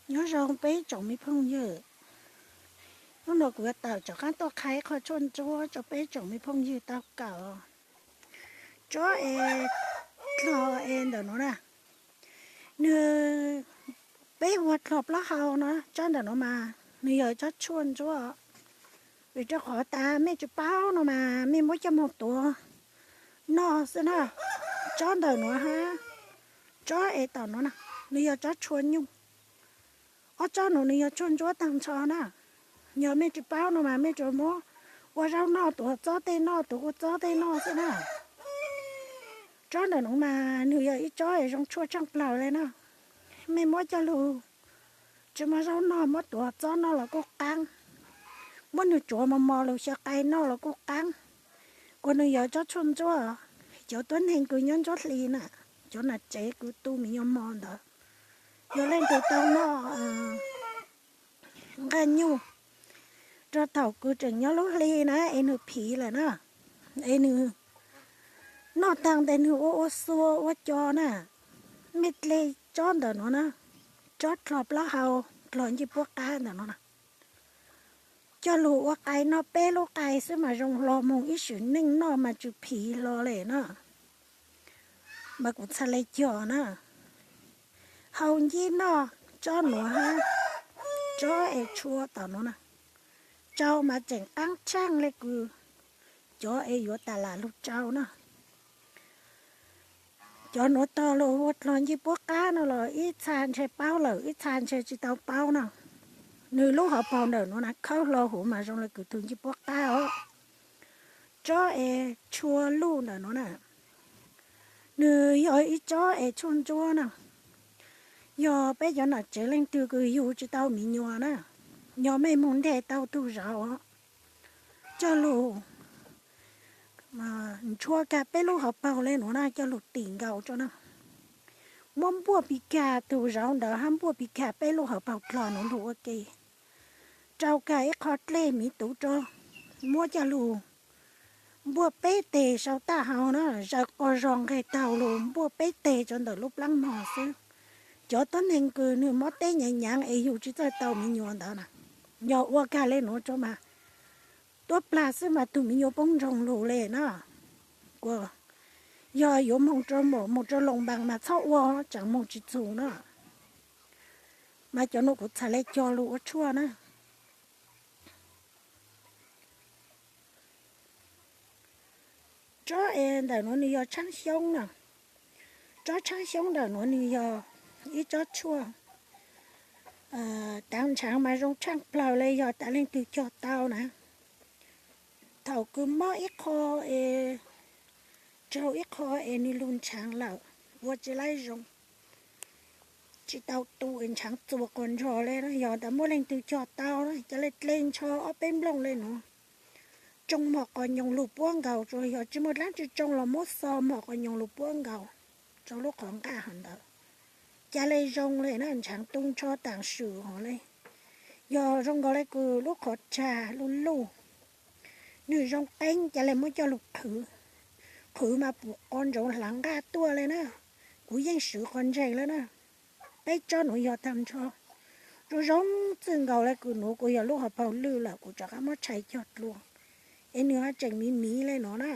Nyob zoo peb tsoom me phooj ywg, hnub no kuv yuav tawm rov qab tuaj qha ib qho tshuaj ntsuab rau peb tsoom me phooj ywg tau kawm. Tsob es dlho es ntawm nuav na, nws, peb hu ua dlho plaub hau no, tsob ntawm nuav mas nws yog tsob tshuaj ntsuab, vim rau qhov tas mej tsis paub no mas mej muab coj moog tuav noj xwb na. Tsob ntawm nuav hab tsob es tom nuav na, nws yog tsob tshua nyuj. Ob tsob nuav nws yog tshuaj ntsuab taag nrho na. Yog mej tsis paub no mas mej tsuas muab ua zaub noj, tuav txob tej noj, tuav kua txob tej noj xwb na. Tsob ntawm nuav mas nws yog ib tsob zoo tshuaj tshaaj plawg le na. Mej muab coj lug tsi muaj zaub noj, muab tuav txob noj los kuj qaab, muab nws tsuav mos mos lug xyaw qai noj los kuj qaab. Kuas nws yog tsob tshuaj ntsuab, cov tuab neeg kws nyob ntsuab hli na, cov nam tsev kws tu me nyuam mos ntawd, yog leej twg tau noj nqaj nyuj rau thaum kws tseem nyob lub hli na es nws phiv lawm na, es nws noj taag tes nws ua ua xua ua co na, mej dle tsob ntawm nuav na, tsob dlho plaub hau, dlho ncej puab qab ntawm nuav na, coj lug ua qai noj peb lub qai xwb mas zoo hlo moog ib sim neej noj mas tsis phiv hlo le na. Mas kuv txhad le cog na, hau ncib noj tsob nuav hab tsob es tshua tom nuav na, tsau mas tseem qaab tshaaj le kws cov es yuav tas lam lug tsau na. Cov nuav tog lug ua dlho ncej puab qab no los ib txha ntshe paub lawm, ib txha ntshe tsis tau paub na. Nws lub hauv paug ntawm nuav na khawb hlo huv mas zoo le kws tug ncej puab qab os. Tsob es tshua luj ntawm nuav na, nws yog ib tsob es tshuaj ntsuab na. Yog peb cov nam tsev leej twg kws yug tsis tau me nyuam na, yog mej moog nteg tau tug zauv coj lug ntshuab kag peb lub hauv paug le nuav na, coj lug tim nkaus rau na, muab npuaj pis kag tug zauv ntawd hab npuaj pis kag peb lub hauv paug dlho nuav lug ua ke, rau kag ib qho dlej miv tuv rau, muab coj lug npuaj peb teg sau taj hau na, zaws qos zog nqeg taug lug npuaj peb teg rau ntawm lub plaab mog xwb. Cov tuab neeg kws nwg mob teb nyaav nyaav es yug tsis txawj tau me nyuam ntawd na, yog ua kag le nuav rau mas tuab plag xwb mas tug me nyuam poob nroog lug le na. Kuas yog yuav moog rau mum moog rau loos npaas mas txhob ua, tseem moog tsis txug na. Mas cov nuav kuv txhad le cog lug ua tshuaj na. Tsob es ntawm nuav nws yog tshaab xyoob na. Tsob tshaab xyoob ntawm nuav nws yog ib tsob tshuaj taav ntshaav mas zoo tshaaj plawg le, yog tas leej twg cog tau na. Thaum kws mob ib qho es raug ib qho es nws lug ntshaav lawm, ua tsis laib zoo, tsis tau tu es ntshaav txuas qos nrog le na, yog tas muaj leej twg cog tau na, ca le dle ntsho ob peb nplooj le nuav, tsoo mog qos nyoos lug puab nkaus, tsuas yog tsis muaj dlaab tsi tsoo los muab xo mog qos nyoos lug puab nkaus rau lub qhov nqaj hov ntawd, ca le zoo le na, ntshaav tu ntsho taam swm hov le. Yog zoo nkaus le kws lub qhov tsag luj luj, nwg zoo qeeb, ca le muab coj lug qhwv, qhwv mas pum qos ntsoov hlaav nqaj tuaj le na. Kuv yeej swv qos ntseeg le na. Peb tsob nuav yog taag nrho zoo zoo txwj nkaus le kws nuav kuv yog lub hauv paug lwj lawm, kuv rov qab muab tshais cog dlua es nws ho tseem miv miv le nuav na.